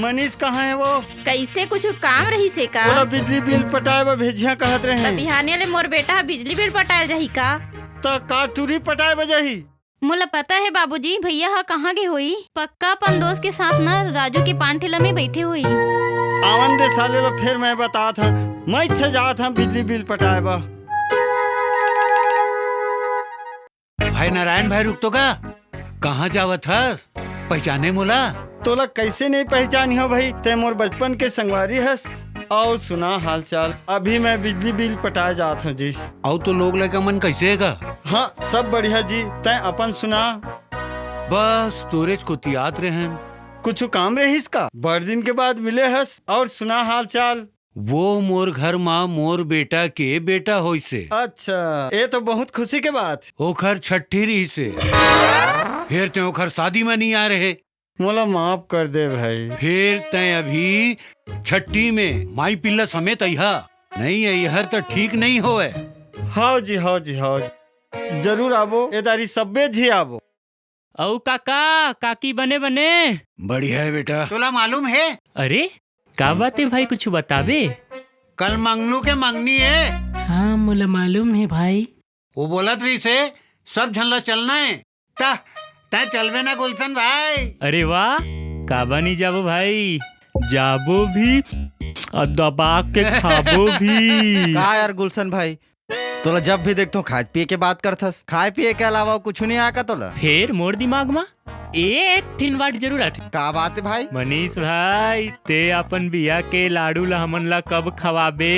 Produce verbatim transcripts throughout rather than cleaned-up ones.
मनीष कहाँ हे वो? कइसे, कुछु काम रहिस हे का? ओला बिजली बिल पटाए बर भेजिहा कहत त रहे। बिहाने ले मोर बेटा ह बिजली बिल पटाए जाही का? त का टूरी पटाए बर जाही? मोला पता हे बाबूजी, भैया ह कहाँ गे होही। पक्का अपन दोस्त के साथ न राजू के पान ठेला में बइठे होही। आवन दे साले ला, फेर मैं बतात हँव। मैं इच्छा जात हँव बिजली बिल पटाए बर। भाई नारायण भाई, रुक तो का, कहाँ जावत हस? पहिचाने मोला? तोला कइसे नइ पहिचानिहँव भाई, तैं मोर बचपन के संगवारी हस। अउ सुना हालचाल। अभी मैं बिजली बिल पटाए जात हँव जी। अउ तो लोग लइका मन कइसे हे गा? हाँ, सब बढ़िया जी, तैं अपन सुना। बस तोरेच कोतियात रहेन। कुछु काम रहिस का? बड़ दिन के बाद मिले हस, अउ सुना हालचाल। वो मोर घर मा मोर बेटा के बेटा होइसे। अच्छा, ए तो बहुत खुशी के बात। ओखर छट्ठी रहिसे। फेर तैं ओखर शादी मा नइ आए रहे। मोला माफ कर दे भाई। फेर तैं अभी छट्ठी में माई पिल्ला समेत अइहा। नइ अइहस त ठीक नइ होवय। हव जी, हव जी, हव जी। जरूर आबो, ए दारी सब्बे झी आबो। अउ काका, काकी बने बने? बढ़िया हे बेटा। तोला मालूम हे? अरे, का बात हे भाई, कुछु बताबे? कल मंगलू के मंगनी हे। हाँ, मोला मालूम हे भाई। वो बोलत रहिसे, सब झन ला चलना हे। त, तैं चलबे ना गुलशन भाई? अरे वाह, काबर नइ जाबो भाई, जाबो भी अउ दबा के खाबो भी। का यार गुलशन भाई, तोला जब भी देखथों खाए पिए के बात करथस, खाए पिए के अलावा कुछु नइ आय का तोला? फेर मोर दिमाग मा एक ठिन बात जरूर आथे। का बात हे भाई? मनीष भाई, तैं अपन बिया के लाडू ला हमन ला कब खवाबे?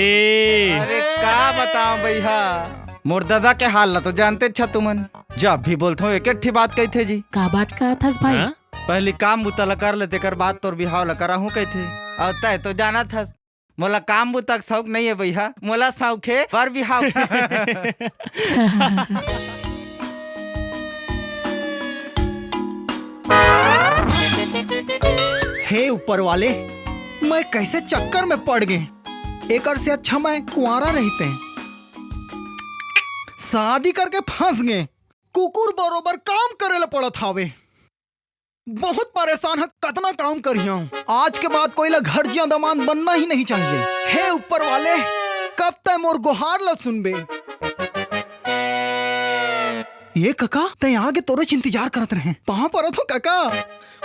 अरे का बतावं भैया, मोर ददा के हाल ला तो जानतेच हस तुमन, जब भी बोलथों एक एक ठी बात कहिथे जी। का बात कहत हस भाई? हाँ? पहिली काम बुता ला कर ले, तेकर बाद तोर बिहाव ला कराहूँ कहिथे। अउ तैं तो जानत हस, मोला काम बुता के शौक नइ हे भैया, मोला शौक हे बर बिहाव। हे ऊपर वाले, मैं कइसे चक्कर में पड़ गेंव। एकर से अच्छा मैं कुंवारा रहितेंव। शादी करके फंस गेंव। कुकुर बरोबर काम करे ला पड़त हावे। बहुत परेशान हँव, कतना काम करिहौं। आज के बाद कोई ला घर जिया दमांद बनना ही नहीं चाहिए। हे ऊपर वाले, कब तैं मोर गोहार ला सुनबे? ए कका, तैं आगे तोरेच इंतजार करत रहेंव। पाँव परत हँव कका।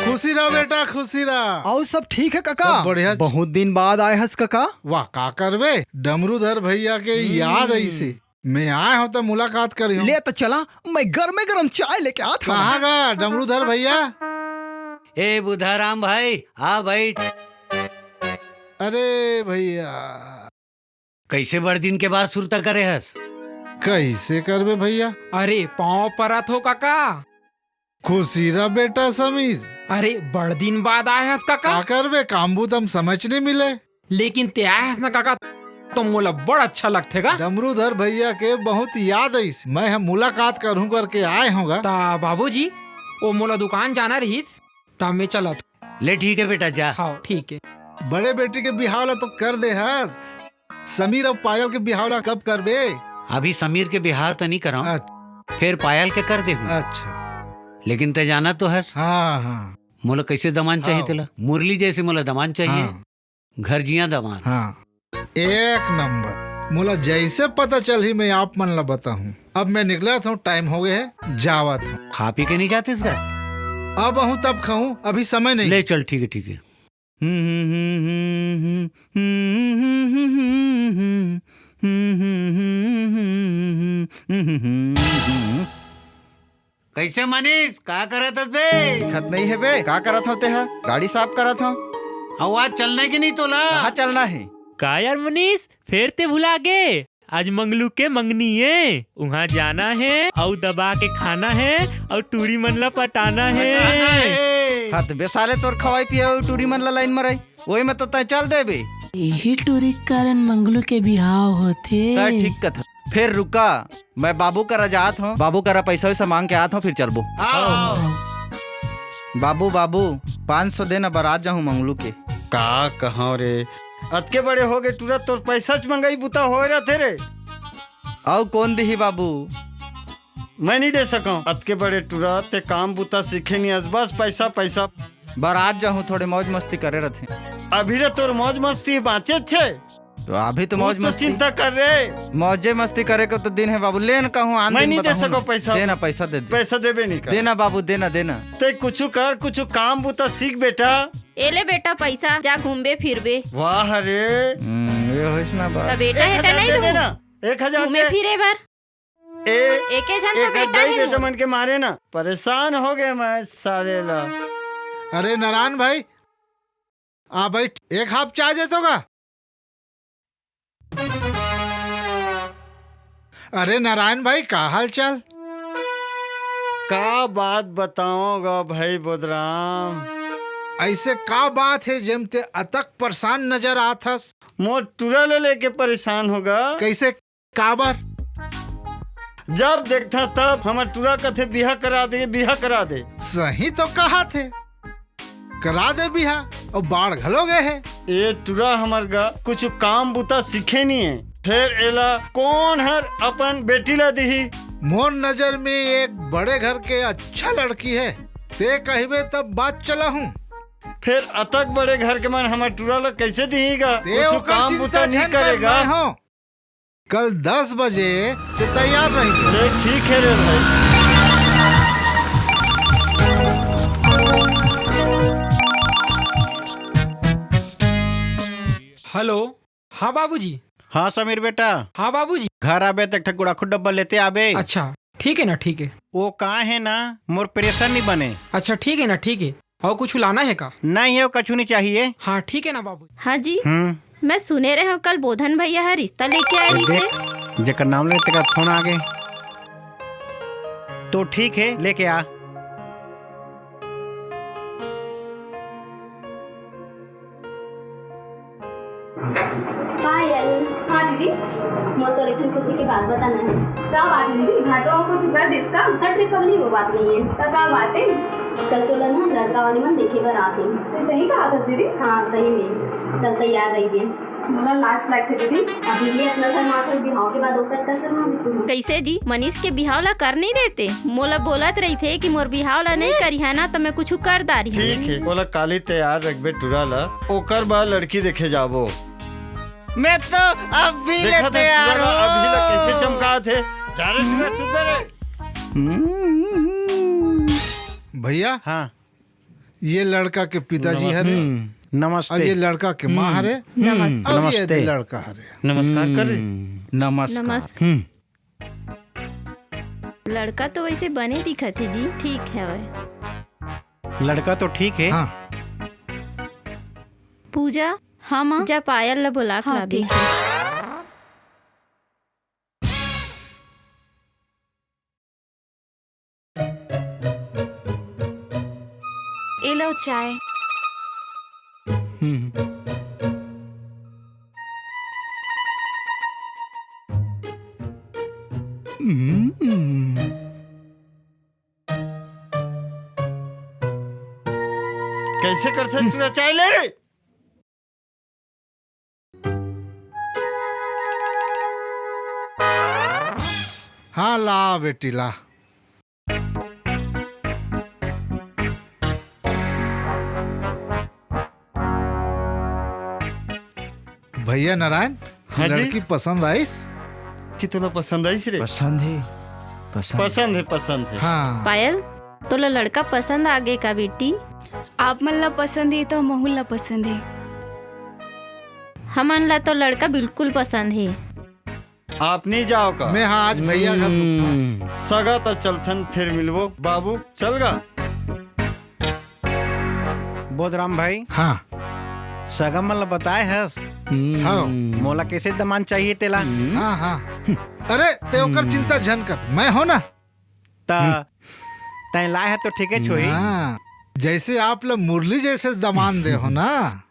खुशी रह बेटा, खुशी रह। अउ सब ठीक हे कका? सब बढ़िया। बहुत दिन बाद आए हस कका। वाह, का करबे, डमरूधर भैया के याद आइसे। मैं आए हँव त मुलाकात करिहौं। ले त चला, मैं गरमे गरम चाय लेके आत हँव। कहाँ गा डमरूधर भैया? ए बुधाराम भाई, आ बइठ। अरे भैया। कइसे बड़ दिन के बाद सुरता करे हस? कइसे करबे भैया? अरे पाँव परत हँव कका। खुशी रह बेटा समीर। अरे बड़ दिन बाद आए हस कका। का करबे, काम बूता म समय नइ मिले। लेकिन तैं आए हस ना कका, त मोला बड़ अच्छा लगथे गा। डमरूधर भैया के बहुत याद आइस, मैं ह मुलाकात करहूँ करके आए हँव गा। त बाबूजी, ओ मोला दुकान जाना रहिस, त मैं चलत हँव। ले ठीक हे बेटा, जा। हाँ, ठीक हे। बड़े बेटी के बिहाव ला तो कर दे हस, समीर अउ पायल के बिहाव ला कब करबे? अभी समीर के बिहाव त नइ करँव, अच्छा। फेर पायल के कर देहूँ। अच्छा। लेकिन तैं जानत तो हस, हाँ, हाँ। मोला कइसे दमांद चाहिए हाँ। तेला? मुरली जइसे मोला दमांद चाहिए। हाँ। घर जिया दमांद। हाँ। एक नंबर। मोला जइसे पता चलही, मैं आप मन ला बताहूँ। अब मैं निकलत हँव, टाइम हो गे हे, जावत हँव। खा पी के नइ जातेस गा? अब आहूँ तब खाहूँ, अभी समय नइ। ले चल, ठीक हे, ठीक हे। कइसे मनीष, का करत हस बे? दिखत नइ हे बे, का करत हँव तेहा? गाड़ी साफ करत हँव। अउ आज चलना हे कि नइ तोला? कहाँ चलना हे? का यार मनीष, फेर तैं भुला गे? आज मंगलू के मंगनी ए, उहाँ जाना हे अउ दबा के खाना हे अउ टूरी मन ला पटाना हे। पटाना हे। हत बे साले, तोर खवाई पियाई अउ टूरी मन ला लाइन मराई, ओही में तो तैं चल देबे। यही टूरी के कारण मंगलू के बिहाव होथे। तैं ठीक कथस। फेर रुका, मैं बाबू करा जात हँव, बाबू करा पइसा वइसा मांग के आत हँव, फिर चलबो। आओ। बाबू, बाबू, पाँच सौ देना, बरात जाहूँ मंगलू के। का कहँव रे, अतके बड़े हो गे टूरा, तोर पइसा च मंगई बुता होए रथे रे। अउ कोन दिही बाबू? मैं नइ दे सकँव। अतके बड़े टूरा, तैं काम बुता सीखे नइ हस, बस पइसा, पइसा। बारात जाहूँ, थोड़े मौज मस्ती करे रथे। अभी ले तोर मौज मस्ती बाँचे छे। तो अभी तो मौज कुछ तो मस्ती। चिंता कर रे। मौजे मस्ती करे के तो दिन हे बाबू, ले न कहूँ, आन मैं दिन नहीं दे बताहूँ सकौं ना। पैसा। दे ना, पैसा दे दे। पैसा देबे नहीं कर। दे ना बाबू, दे ना, दे ना। ते कुछ कर, कुछ काम बुता सीख बेटा। ए ले बेटा पैसा, जा घूमबे फिरबे। वाह रे। हम्म, ये होइस ना बात। त बेटा हे एक त हजार नहीं दे दूँ। देना, एक हजार घूमे दे। फिरे बर। ए, एके झन तो एक बेटा दई हे बेटा मोर। मन के मारे ना, परेशान हो गए मैं साले ला। अरे नारायण भाई, आ बैठ, एक हाफ चाय दे तो गा। अरे नारायण भाई, का हाल चाल? का बात बताओं गा भाई बोधराम? ऐसे का बात हे जेम ते अतक परेशान नजर आत हस? मोर टूरा ले लेके परेशान हो गा। कैसे? काबर? जब देखथा तब हमर टूरा कथे, "बिहा करा दे, बिहा करा दे।" सही तो कहाथे, करा दे बिहा, अउ बाढ़ घलो गए हे। ए टूरा हमर गा कुछ काम बुता सीखे नहीं हे, फेर एला कोन हर अपन बेटी ला दिही? मोर नजर में एक बड़े घर के अच्छा लड़की हे, ते कहिबे तब बात चलाहूँ। फेर अतक बड़े घर के मन हमर टूरा ला कैसे दिही गा? ते कुछ ओकर काम चिंता बुता नहीं झन कर, करेगा। मैं हूँ। कल दस बजे ते तैयार रहिबे। ले ठीक हे रे भाई। हेलो, हाँ बाबूजी। हाँ समीर बेटा। हाँ बाबूजी। घर आबे त एक ठा गुड़ाखू डब्बा लेते आबे। अच्छा, ठीक हे ना, ठीक हे। वो का हे ना, मोर प्रेशर नहीं बने। अच्छा, ठीक हे ना, ठीक हे। अउ कुछ लाना हे का? नहीं हे, कछु नहीं चाहिए। हाँ, ठीक हे ना बाबू। हाँ जी, हम्म। मैं सुने रहे हूँ कल बोधन भैया ह रिश्ता लेके आए ए, रहिसे। देख, जेकर नाम ले तेकर फोन आ गए। तो ठीक हे, लेके आ। पायल। हाँ दीदी। मोर तोर एक ठन खुशी के बात बताना हे। का बात हे दीदी? हाँ तो कुछ कर दिस का? हट रे पगली, वो बात नहीं हे। का, का बात हे? कल तोला ना लड़का वाले मन देखे बर आथे। ते सही कहाथस दीदी? हाँ सही में। कल तैयार रहिबे। मोला लाज लागथे दीदी। अभी ले अपना घर मा आथन, बिहाव के बाद ओकर का शर्मा भी तू। कैसे जी, मनीष के बिहाव ला कर नहीं देते? मोला बोलत रहिथे कि मोर बिहाव ला नहीं करिहा ना, त मैं कुछ कर डारिहा। ठीक हे, ओला काली तैयार रखबे टूरा ला, ओकर बाद लड़की देखे जाबो। मैं तो अभी ले देखत हस तैयार टूरा ला, हूँ। अभी ला कैसे चमकात हे। जा रे टूरा, सुधर रे। भैया, हाँ। ये लड़का के पिताजी नमस्ते। हरे। हम्म, नमस्ते। अउ ये लड़का के माँ हम्म। हरे। नमस्ते। अउ ये नमस्ते। लड़का हरे। नमस्कार कर रे। हम्म। नमस्कार। नमस्कार। हम्म। लड़का तो वैसे बने दिखत हे जी, ठीक हवय। लड़का तो ठीक हे। हाँ। पूजा, हम जा पायल ला बुला के हाँ, लाबे। ठीक हे। ए लो चाय। हम्म। हम्म। कैसे कर सकते हो? चाय ले रे। हाँ, ला बेटी, ला। भैया नारायण, हाँ जी। लड़की पसंद आइस? कि तोला पसंद आइस रे? पसंद हे, पसंद पसंद हे, पसंद हे। हाँ। पायल, तोला लड़का पसंद आ गे का बेटी? आप मन ला पसंद हे तो महू ला पसंद हे। हमन ला तो लड़का बिल्कुल पसंद हे। आप नहीं जाओ का? मैं हाँ, आज भैया घर रुकहूँ। हम्म। सगा त चलथन, फिर मिलबो। बाबू, चल गा। बोधराम भाई। हाँ। सगा मन ला बताए हस? हम्म। हाँ। मोला कैसे दमांद चाहिए तेला? हम्म। हाँ, हाँ। अरे, ते ओकर हम्म। चिंता झन कर, मैं हूँ ना। त हम्म। तैं लाए ह तो ठीके छोही। हाँ, जैसे आप ला मुरली जैसे दमांद दे हो ना,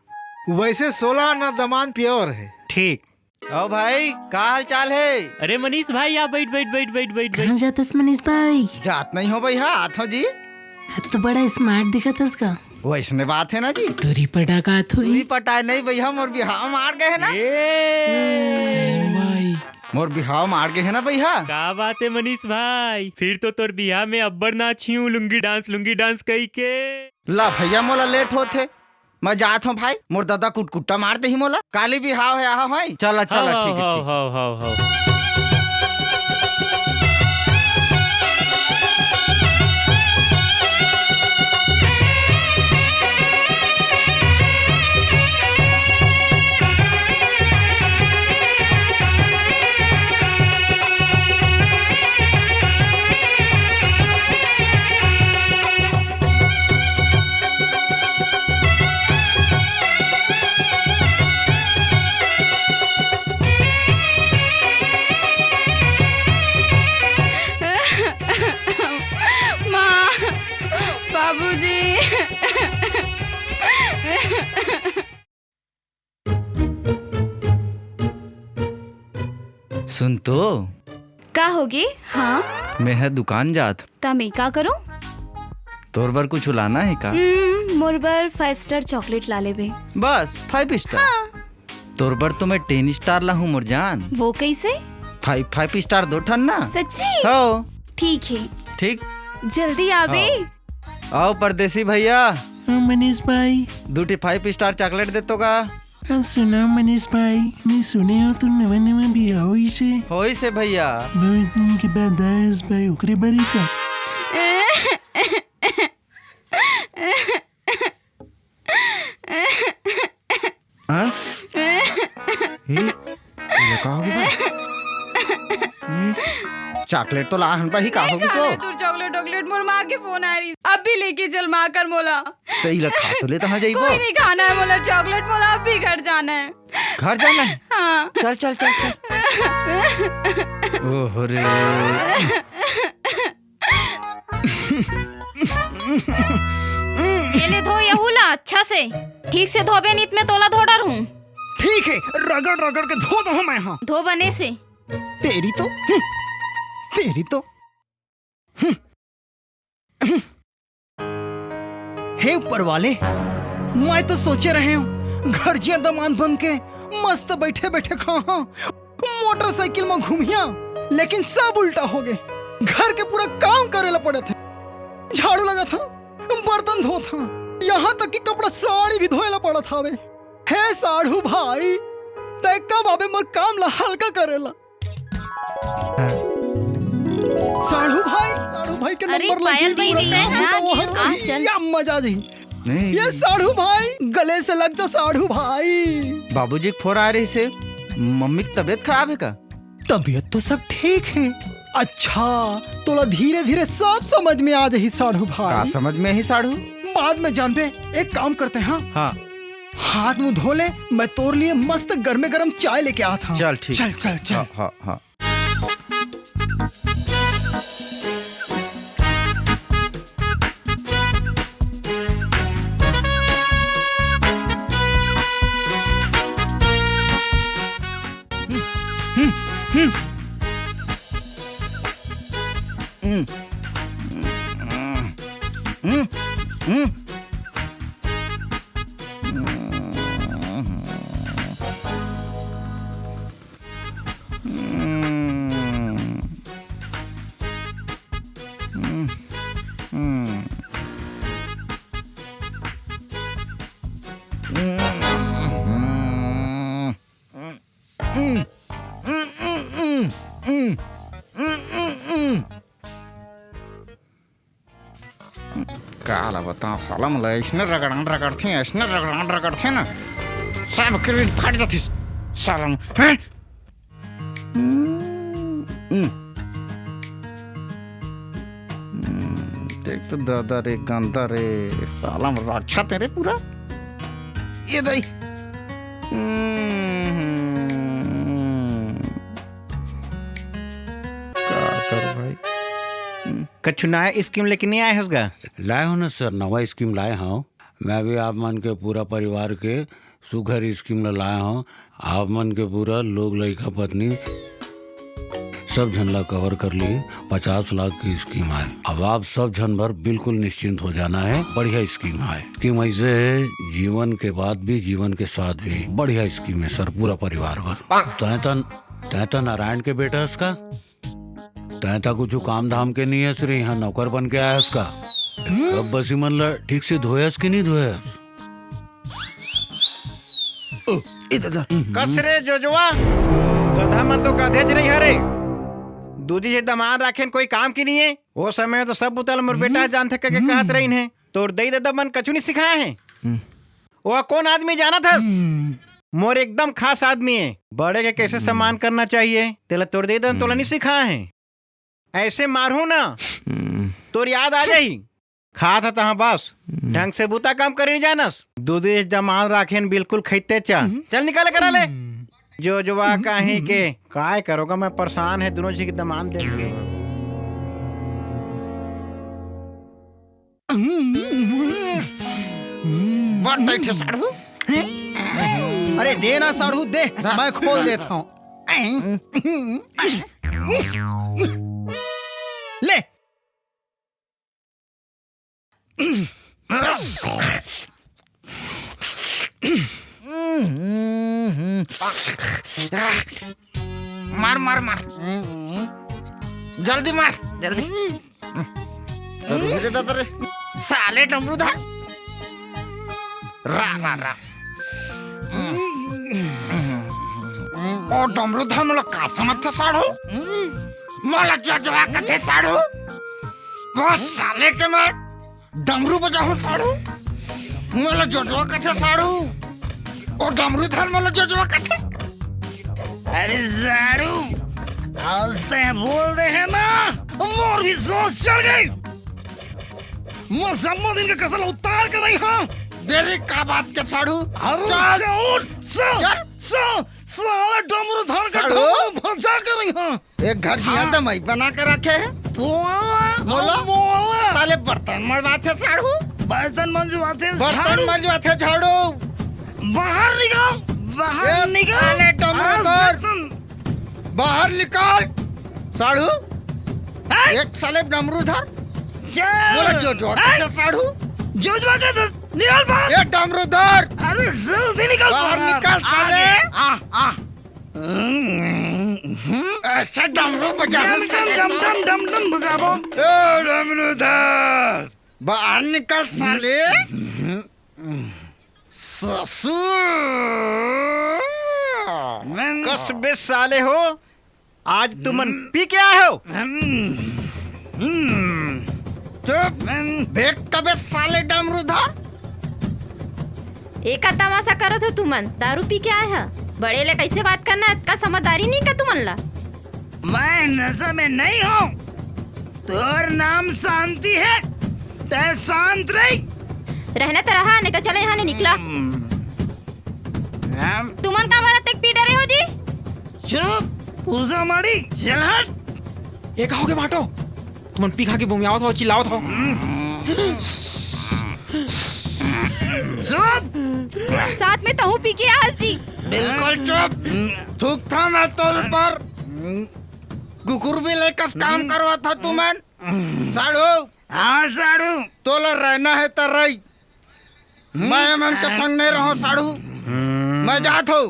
वैसे सोलह आना दमांद pure हे। ठीक। ओ भाई, का हाल चाल हे? अरे मनीष भाई, आ बैठ, बैठ, बैठ, बैठ, बैठ, कहाँ बैठ। जातस मनीष भाई? जात नहीं हो भैया, आत हो जी। अब तो बड़ा smart दिखत हस का। वैसने बात हे ना जी। टूरी पटाका आत होही। टूरी पटाए नहीं भैया, मोर बिहाव मार गए हे ना। ए, सही भाई। मोर बिहाव मार गे हे ना भैया। का बात हे मनीष भाई, फिर तो तोर बिहाव में अब्बड़ नाचही हूँ लुंगी डांस, लुंगी डांस कही के। ला भैया, मोला लेट होथे, मैं जात हूँ भाई, मोर दादा कुटकुट्टा मार देही मोला। काली बिहाव हे, आहा भाई, चला चला, ठीक हे, ठीक हे। माँ, बाबूजी। सुन तो। का होगे? हाँ? मैं ह दुकान जात। त मैं का करूँ? तोर बर कुछ लाना हे का? हम्म, मोर बर five star chocolate ला लेबे। बस, five star? हाँ। तोर बर तो मैं ten star ला हूँ मोर जान। वो कैसे? Five, five star दो ठन ना। सच्ची? हो। ठीक हे। ठीक। जल्दी आबे। हाँ। आओ परदेसी भैया। हाँ, मनीष भाई। दू ठी five star chocolate दे तो का? हाँ, सुना मनीष भाई, मैं सुने हूँ तू नवा नवा बिहाव होइस हे। होइस हे भैया। बहुत दिन के बाद आयस भाई, ओकरे बारे का? हाँ? ये, ये का हो गया? हम्म, chocolate तो ला हन भाई, का हो गया सो? तू chocolate, chocolate, मोर माँ के फोन आ रही, अभी लेके चल माँ कर मोला। तो इला खा तो ले, कहाँ जाइबो? कोई नहीं खाना है मोला chocolate, मोला अभी घर जाना है। घर जाना है? हाँ। चल, चल, चल, चल। ओहो रे। ये ले धो यहू ला अच्छा से, ठीक से धोबे नित में तोला धो डरहूँ। ठीक है, रगड़ रगड़ के धो दूँ मैं, हाँ। धो बने से। तेरी तो, हम्म, तेरी तो। हे ऊपर वाले, मैं तो सोचे रहे हूँ घर जिया दमान बन के मस्त बैठे बैठे खाहा, मोटरसाइकिल में घूमिया, लेकिन सब उल्टा हो गए। घर के पूरा काम करे ला पड़त हे, झाड़ू लगाथा, बर्तन धोथा, यहाँ तक कि कपड़ा साड़ी भी धोए ला पड़त हवे। हे साढ़ू भाई, तै कब आबे मोर काम ला हल्का करे ला? साढ़ू भाई, साढ़ू भाई के अरे नंबर लगी पायल दी पूरा दी है, काम हाँ, होता हाँ, वहाँ हाँ, कहीं चल। या मजा जी। नहीं। ये साढ़ू भाई, गले से लग जा साढ़ू भाई। बाबूजी के फोन आ रही से, मम्मी की तबीयत खराब है का? तबीयत तो सब ठीक है। अच्छा, तोला धीरे धीरे सब समझ में आ जाही साढ़ू का भाई। समझ में ही साढ़ू? बाद में जानबे, एक काम करते हैं, हाँ? हाँ। हाथ मुंह धो ले, मैं तोर लिए मस्त गर्मे गर्म चाय लेके आता हूँ। चल, ठीक। चल, चल, चल। हाँ, हाँ, हाँ। काला बताओ साला, मोला अइसने रगड़ान रगड़थे, अइसने रगड़ान रगड़थे ना, सब क्रेडिट फट जाथे साला। हैं? हम्म, हम्म। हम्म, देख तो दादा रे, गंदा रे, साला में राक्षस तेरे पूरा। ये दाई। हम्म। का कर भाई? हम्म। कछु नया स्कीम लेके नहीं आए हस गा? लाए हो ना सर, नवा स्कीम लाए हव। मैं भी आप मन के पूरा परिवार के सुघर स्कीम ला लाए हव। आप मन के पूरा लोग, लइका, पत्नी सब झन ला कवर कर लिए। पचास लाख की स्कीम आए। अब आप सब झन बर बिल्कुल निश्चिंत हो जाना है। बढ़िया स्कीम आए। स्कीम ऐसे है, जीवन के बाद भी, जीवन के साथ भी। बढ़िया स्कीम है सर, पूरा परिवार बर। तैं तन तैं त नारायण के बेटा हस का? तैं त कुछु काम धाम के नइ हस रे, इहाँ नौकर बन के आय हस का? कब बसी मन ल ठीक से धोयस कि नइ धोयस? ओ, ए दादा। कस रे जोजवा, गधा मन तो गधेच रही हरे। दूजी जे दमांद राखेन कोई काम की नइ हे। ओ समय तो सब बुता ल मोर बेटा जानथे कहिके कहत रहिन हे। तोर दई ददा मन कछु नइ सिखाए हे। हम्म। ओ कोन आदमी जानत हस? हम्म। मोर एकदम खास आदमी हे। बड़े के कइसे सम्मान करना चाहिए, तेला तोर दई ददा तोला नइ सिखाए हे। अइसे मारहूं ना, हम्म। तोर याद आ जाही। खात ह तहां बस, हम्म। ढंग से बुता काम करे नइ जानस। दूधी दमांद राखेन बिल्कुल खइते चा। हम्म। चल निकाल करा ले। हम्म। जोजवा काहे के, काय करोगा, मैं परेशान हे दूनों झी के दमांद देख के। बड़ टइठे साढ़ू। अरे दे ना साढ़ू, दे, मैं खोल देत हंव। ले। मार, मार, मार। जल्दी मार, जल्दी। रुक दे दादा रे। साले डमरूधर। रा, रा, रा। ओ डमरूधर, मोला का समझथे साढ़ू? मोला जोजवा कथे साढ़ू। ओ साले के मैं डमरू बजाहूं साढ़ू। मोला जोजवा कथे साढ़ू। ओ डमरूधर मोला जोजवा कथे। अरे साढ़ू, आज तैं बोल दे हे ना, मोर भी जोश चढ़ गे। मोर जम्मो दिन के कसल उतार के रही हां। देरी का बात के साढ़ू? अरे चल। चल, उठ, चल, चल। चल, साले डमरूधर के साढ़ू। डमरू भजा के रही हां। एक घर जिहां हाँ। दमाई बना के रखे हे। तो बोलो। बोलो। साले बर्तन मलवाथे साढ़ू। बर्तन मंजवाथे बर्तन झाड़ू। मंजवाथे झाड़ू। बाहर निकल, बाहर ए निकल। साले डमरू आज धर। बर्तन। बाहर निकल। साढ़ू। हैं? एक साले डमरू धर। चल। बोला जोजवा हैं? कथे साढ़ू। जोजवा कथे, निकल बाहर। ए डमरू धर। अरे जल्दी निकल बाहर बाहर। निकल साले। आगे। आ, आ। अइसे डमरू बजाबो डम, साले डम, तो। डम, डम, डम बजाबो। ए, डमरू धर। बाहर निकल साले। ससुर। कस बे साले हो, आज तुमन पी के आए हो? चुप। बेटा बे साले डमरू धर। एका तमाशा करत हो तुमन, दारू पी के आए ह? बड़े ले कइसे बात करना, अतका समझदारी नइ का तुमन ला? मैं नशा में नहीं हूँ। तोर नाम शांति हे, तैं शांत रही। रहना तो रहा, नहीं तो चले यहाँ ले निकला। हम्म। नाम तुमन का बर अतेक पी डरे हो जी? चुप, पूजा माड़ी, चल हट। ए का होगे भाटो? तुमन पी खा के बमियावत हो, चिल्लावत हो। चुप। साथ में तहूँ पी के आस जी। बिल्कुल चुप। थूकथा मैं तोर ऊपर। कुकुर भी लेकर काम करवाथा तुमन। साढ़ू। हाँ साढ़ू। तोला रहना हे त रही। मैं एमन के संग नहीं रहूं साढ़ू। मैं जात हूँ।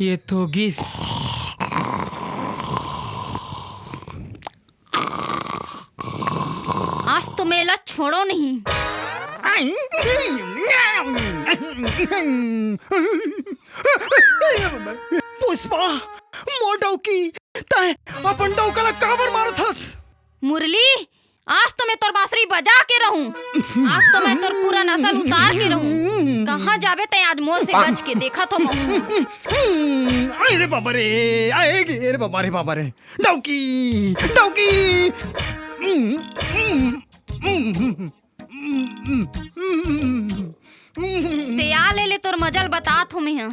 ये तो गिस। आज तो मैं एला छोड़ो नहीं। पुष्पा, मोर डौकी, तैं अपन डौका ला काबर मारत हस? मुरली, आज तो मैं तोर बांसुरी बजा के रहूं। आज तो मैं तोर पूरा नसल उतार के रहूं। कहाँ जाबे तैं आज मोर से बच के, देखत हों महूं। अरे बाबा रे, आए गे रे बाबा रे, बाबा रे। डौकी, डौकी। तैं आ ले ले, तोर मजा ल बतात हों मैं ह।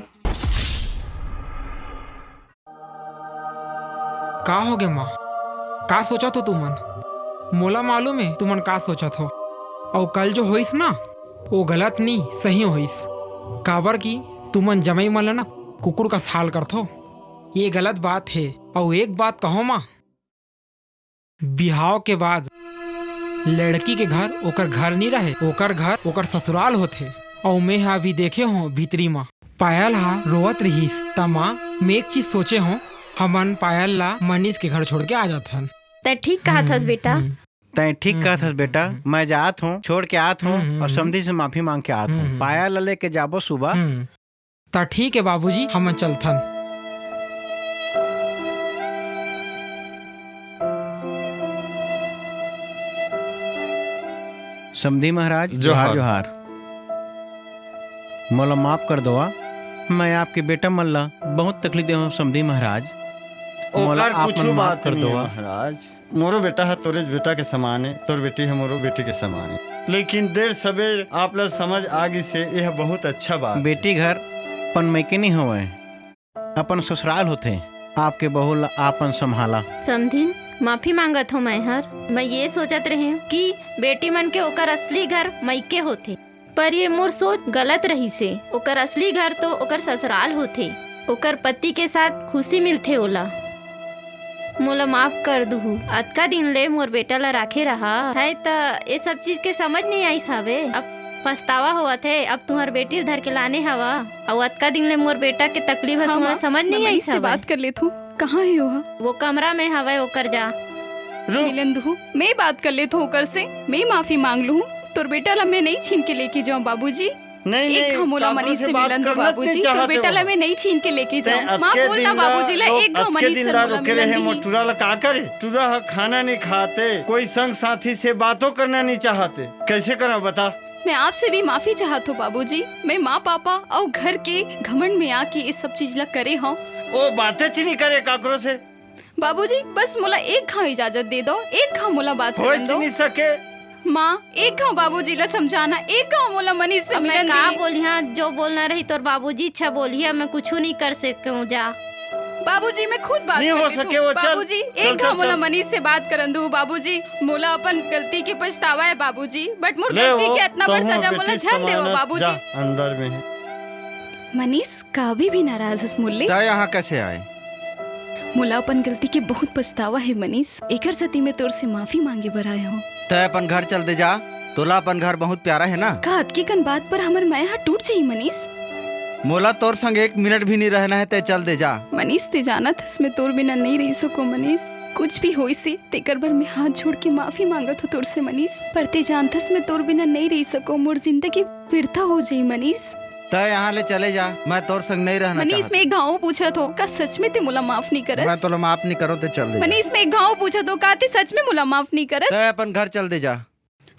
का होगे माँ? का सोचत हो तुमन? मोला मालूम हे तुमन का सोचत हो। अउ कल जो होइस ना, वो गलत नी, सही होइस। काबर कि तुमन जमई मन ल ना कुकुर कस हाल करथो। ये गलत बात हे। अउ एक बात कहों माँ, बिहाव के बाद लड़की के घर ओकर घर नी रहे, ओकर घर ओकर ससुराल होथे। अउ मैं ह अभी देखे हों भीतरी म पायल ह रोवत रिहिस, त माँ, मैं एक चीज सोचे हों, हमन पायल ला मनीष के घर छोड़ के आ जाथन। तै ठीक कहत हस बेटा। तै ठीक कहत हस बेटा, मैं जात हों, छोड़ के आत हों अउ समधी से माफी मांग के आत हों। पायल ला लेके जाबो सुबह। त ठीक हे बाबूजी, हमन चलथन। समधी महाराज, जोहार। जोहार। मोला माफ कर दोवा, मैं आपके बेटा मन ला बहुत तकलीफ दे हों समधी महाराज। मोला ओकर आप कुछु मन माफ बात कर नहीं हे दोवा। महाराज, मोरो बेटा ह तोरेच बेटा के समान हे, तोर बेटी ह मोरो बेटी के समान हे। लेकिन देर सबेर आप ला समझ आ गिस हे, यह बहुत अच्छा बात हे। बेटी घर अपन मइके नहीं होवय, अपन ससुराल होथे। आपके बहू ला आपन संभाला। समधिन, माफी मांगत हों मैं हर। मैं ये सोचत रहें कि बेटी मन के ओकर असली घर मइके होथे, पर ये मोर सोच गलत रहिस हे। ओकर असली घर तो ओकर ससुराल होथे, ओकर पति के साथ खुशी मिलथे ओला। मोला माफ कर दुहू, अतका दिन ले मोर बेटा ला राखे रहा है, त ये सब चीज के समझ नहीं आइस हवे। अब पछतावा होवत हे, अब तुंहर बेटी ल धर के लाने हवा, अउ अतका दिन ले मोर बेटा के तकलीफ ह हाँ तुंहर माँ, समझ मैं नहीं मनीष आइस से हवे। बात कर लेथूं, कहाँ हे ओहा? वो कमरा में हवय, ओकर जा। रुक। मिलन दुहू, मैं बात कर लेथूं ओकर से, मैं माफी मांग लूहूं। तोर बेटा ला मैं नहीं छीन के लेके जाऊं बाबूजी। नहीं, एक नहीं, घाव मोला काकरो मनीष से से बात मिलन दो करना बाबूजी, नहीं तोर चाहते बेटा ला हो। मैं नहीं छीन के लेके तैं जाऊं। माँ अतके बोल ना दिन ला बाबूजी ला, लो-, एक घाव अतके मनीष दिन से ला मोला रोके मिलन रहे, मोर दिही। टूरा ला का करे? टूरा ह खाना नहीं खात हे, कोई संग साथी से बातो करना नहीं चाहत हे, कैसे करा बता? मैं आपसे भी माफी चाहत हों बाबूजी, मैं माँ पापा अउ घर के घमंड में आके ये सब चीज ला करे हों। ओ बातें च नहीं करे काकरो से। बाबूजी, बस मोला एक घाव इजाजत दे दो, एक घाव मोला बात होय करन च दो। नहीं सके। माँ, एक घाव बाबूजी ला समझाना, एक घाव मोला मनीष से अब मैं मिलन का दी। बोलिहां, जो बोलना रही तोर बाबूजी छ बोलिहां, मैं कुछु नहीं कर सकूं, जा। बाबूजी, मैं खुद बात नहीं कर हो लेथूं। सके वो, चल, बाबूजी, चल, एक चल, घाव मोला चल। मनीष से बात करन दू। बाबूजी, मोला अपन गलती के पछतावा हे बाबूजी, but मोर ले गलती वो, के अतना बड़ तहूँ सजा मोला बेटी झन देवा समान अस, बाबूजी। जा, अंदर में। मनीष, का अभी भी नाराज हस मोर ले? त यहाँ कैसे आए? मोला अपन गलती के बहुत पछतावा हे मनीष, एकर सेती मैं तोर से माफी मांगे बर आए हों। तै अपन घर चल दे जा, तोला अपन घर बहुत प्यारा हे ना। का अतकी कन बात पर हमर मया ह टूट जाही मनीष? मोला तोर संग एक मिनट भी नहीं रहना हे, तै चल दे जा। मनीष, तै जानत हस मैं तोर बिना नहीं रह सकों मनीष। कुछ भी होइस हे तेकर बर मैं हाथ जोड़ के माफी मांगत हों तोर से मनीष, पर तै जानत हस मैं तोर बिना नहीं रह सकों, मोर जिंदगी बिरथा हो जाही मनीष। तै यहाँ ले चले जा, मैं तोर संग नहीं रहना मनीष, चाहत। मैं एक घाव पूछत हों, का सच में तै मोला माफ नहीं करस? मैं तोला माफ नहीं करों, तै चल दे जा। मनीष, मैं एक घाव पूछत हों, का तै सच में मोला माफ नहीं करस? तै अपन घर चल दे जा।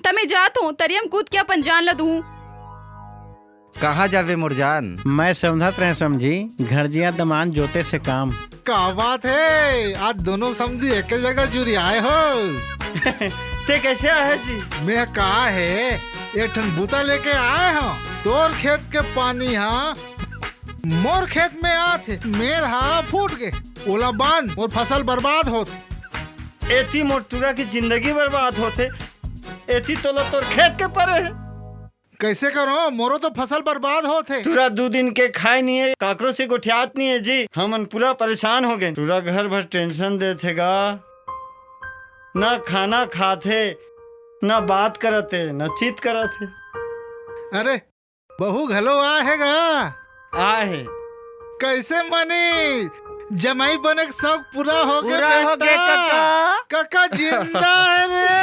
त मैं जात हों, तरिया म कूद के अपन जान ला दूहूं। कहाँ जाबे मोर जान? मैं समझत रहें समधी, घर जिया दमांद जोते से काम। का बात हे, आज दोनों समधी एके जगह जुरियाए हो। तै कैसे आए जी? मैं का हे, एक ठन बूता लेके आए हों। तोर खेत के पानी हा मोर खेत में आत हे, मेर हा फूट गे, ओला बांध, मोर फसल बर्बाद होत। एती मोर टूरा के जिंदगी बर्बाद होत हे, एती तोला तोर खेत के परे हे। कैसे करों, मोरो तो फसल बर्बाद होत हे। टूरा दू दिन के खाए नहीं हे, काकरो से गोठियात नहीं हे जी, हमन पूरा परेशान हो गेन। टूरा घर भर tension देत हे गा, ना खाना खात हे, ना बात करत हे, ना चित करत हे। अरे, बहू घलो आए हे गा? आए हे। कैसे मनीष? जमाई बने के शौक पूरा हो गे पूरा हो गे बेटा? कका। कका जिंदा हे रे।